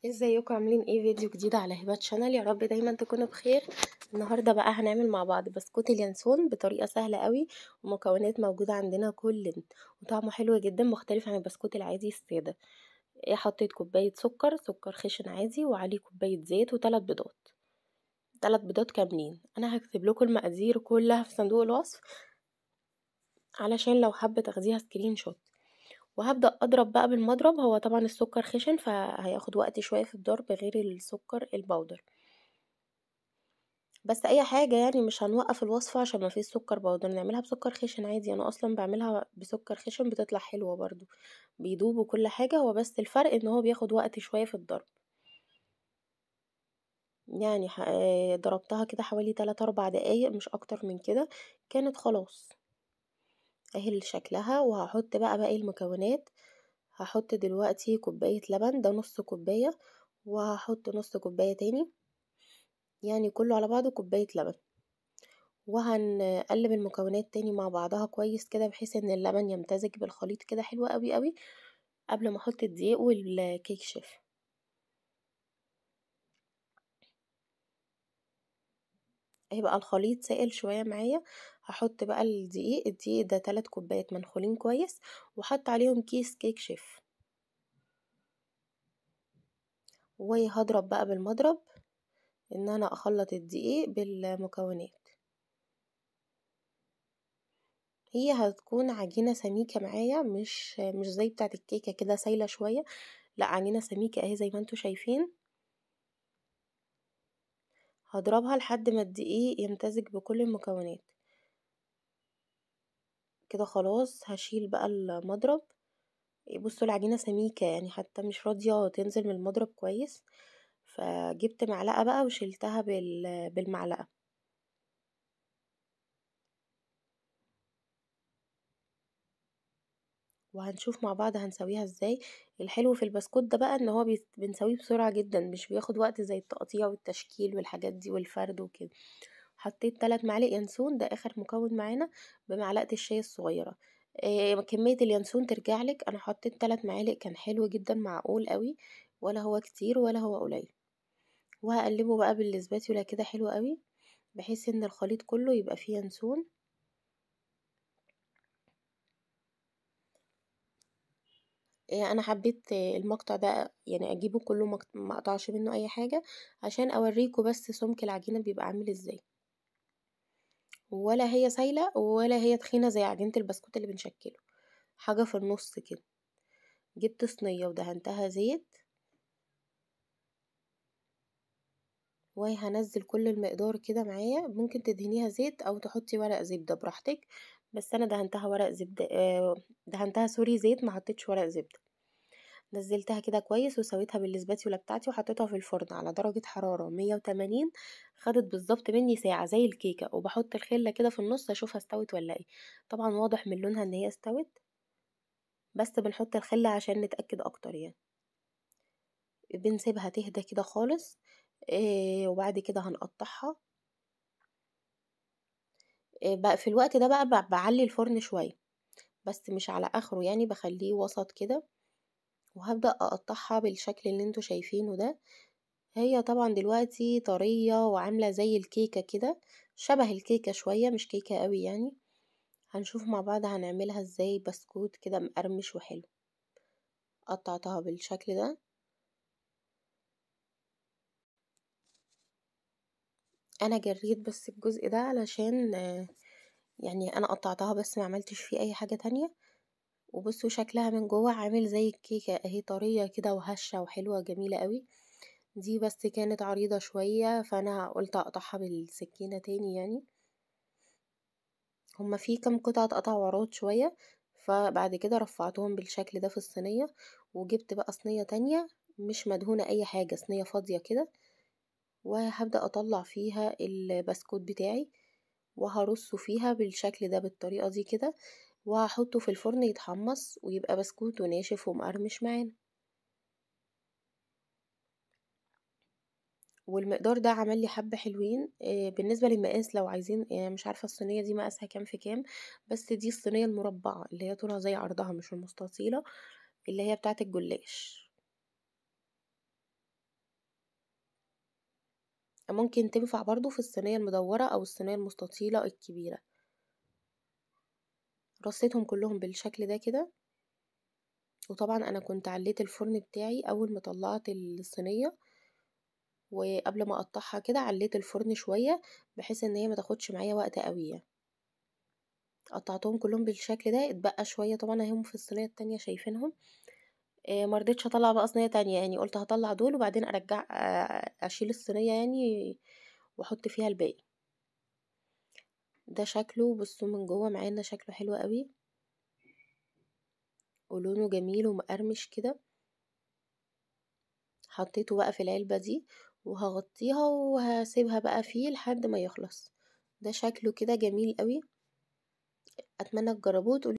ازيكم عاملين ايه؟ فيديو جديد على هبات channel. يا رب دايما تكونوا بخير. النهارده بقى هنعمل مع بعض بسكوت اليانسون بطريقة سهلة قوي ومكونات موجودة عندنا كلنا، وطعمه حلو جدا مختلف عن البسكوت العادي السادة. حطيت كوباية سكر، سكر خشن عادي، وعليه كوباية زيت وثلاث بيضات، 3 بيضات كاملين. انا هكتب لكم المقادير كلها في صندوق الوصف علشان لو حابة تاخديها screenshot. وهبدأ أضرب بقى بالمضرب. هو طبعا السكر خشن فهياخد وقت شوية في الضرب غير السكر ال powder، بس أي حاجة يعني مش هنوقف الوصفة عشان ما فيش سكر powder، نعملها بسكر خشن عادي. أنا أصلا بعملها بسكر خشن بتطلع حلوة برضو، بيدوب وكل حاجة، هو بس الفرق إن هو بياخد وقت شوية في الضرب. يعني ضربتها كده حوالي 3-4 دقايق مش أكتر من كده، كانت خلاص اهي شكلها. وهحط بقى باقي المكونات. هحط دلوقتي كوباية لبن، ده نص كوباية، وهحط نص كوباية تاني، يعني كله على بعضه كوباية لبن. وهنقلب المكونات تاني مع بعضها كويس كده بحيث ان اللبن يمتزج بالخليط كده حلو قوي قوي قبل ما احط الدقيق والكيك شيف. هيبقى الخليط سائل شوية معايا. هحط بقى الدقيق، الدقيق ده 3 كوبايات منخولين كويس، وحط عليهم كيس كيك شيف. وهضرب بقى بالمضرب ان انا اخلط الدقيق بالمكونات. هي هتكون عجينه سميكة معايا، مش زي بتاعه الكيكه كده سايله شوية، لا عجينه سميكة اهي زي ما انتم شايفين. هضربها لحد ما الدقيق يمتزج بكل المكونات كده. خلاص هشيل بقى المضرب. بصوا العجينة سميكة يعني حتى مش راضية تنزل من المضرب كويس، فجبت معلقه بقى وشلتها بالمعلقه. وهنشوف مع بعض هنسويها ازاي. الحلو في البسكوت ده بقى ان هو بنسويه بسرعة جدا، مش بياخد وقت زي التقطيع والتشكيل والحاجات دي والفرد وكده. حطيت 3 معالق ينسون، ده اخر مكون معانا، بمعلقه الشاي الصغيرة. كمية اليانسون ترجع لك، انا حطيت 3 معالق كان حلو جدا، معقول قوي، ولا هو كتير ولا هو قليل. وهقلبه بقى بالسباتيولا كده حلو قوي بحيث ان الخليط كله يبقى فيه ينسون. انا حبيت المقطع ده يعني اجيبه كله ما اقطعش منه اي حاجة عشان اوريكم بس سمك العجينة بيبقى عامل ازاي، ولا هي سايله ولا هي تخينة زي عجينه البسكوت اللي بنشكله، حاجة في النص كده. جبت صينية ودهنتها زيت، وهنزل كل المقدار كده معايا. ممكن تدهنيها زيت او تحطي ورق زبدة براحتك، بس انا دهنتها ورق زبدة، دهنتها sorry زيت، ما حطيتش ورق زبدة. نزلتها كده كويس وسويتها بالسباتيولا بتاعتي وحطيتها في الفرن على درجه حرارة 180. خدت بالظبط مني ساعة زي الكيكه. وبحط الخلة كده في النص اشوفها استوت ولا ايه. طبعا واضح من لونها ان هي استوت، بس بنحط الخلة عشان نتاكد اكتر يعني. بنسيبها تهدى كده خالص، وبعد كده هنقطعها. بقى في الوقت ده بقى بعلي الفرن شوية بس مش على اخره يعني، بخليه وسط كده. وهبدأ اقطعها بالشكل اللي انتوا شايفينه ده. هي طبعا دلوقتي طرية وعامله زي الكيكه كده، شبه الكيكه شوية مش كيكة قوي يعني. هنشوف مع بعض هنعملها ازاي بسكوت كده مقرمش وحلو. قطعتها بالشكل ده. انا جريت بس الجزء ده علشان يعني انا قطعتها بس ما عملتش فيه اي حاجة تانية. وبصوا شكلها من جوه عامل زي الكيكه اهي، طرية كده وهشه وحلوه جميلة قوي. دي بس كانت عريضة شوية فانا قلت اقطعها بالسكينة تاني يعني. هما في كام قطعه اتقطعوا عراض شوية، فبعد كده رفعتهم بالشكل ده في الصينية. وجبت بقى صينية تانية مش مدهونه اي حاجة، صينية فاضية كده، وهبدأ اطلع فيها البسكوت بتاعي وهرصه فيها بالشكل ده بالطريقة دي كده، وهحطه في الفرن يتحمص ويبقى بسكوت وناشف ومقرمش معانا. والمقدار ده عمل لي حبه حلوين. بالنسبة للمقاس لو عايزين، مش عارفه الصينية دي مقاسها كام في كام، بس دي الصينية المربعه اللي هي طولها زي عرضها مش المستطيله، اللي هي بتاعه الجلاش. ممكن تنفع برضو في الصينية المدورة او الصينية المستطيلة الكبيرة. رصيتهم كلهم بالشكل ده كده. وطبعا انا كنت عليت الفرن بتاعي اول ما طلعت الصينية، وقبل ما اقطعها كده عليت الفرن شوية بحيث ان هي ما تاخدش معايا وقت قوي يعني. قطعتهم كلهم بالشكل ده، اتبقى شوية طبعا اهم في الصينية التانية شايفينهم. ما رضيتش اطلع بقى صينية تانية يعني، قلت هطلع دول وبعدين ارجع اشيل الصينية يعني واحط فيها الباقي. ده شكله، بصوا من جوه معانا شكله حلو قوي، ولونه جميل ومقرمش كده. حطيته بقى في العلبة دي وهغطيها وهسيبها بقى فيه لحد ما يخلص. ده شكله كده جميل قوي، اتمنى تجربوه وتقولوا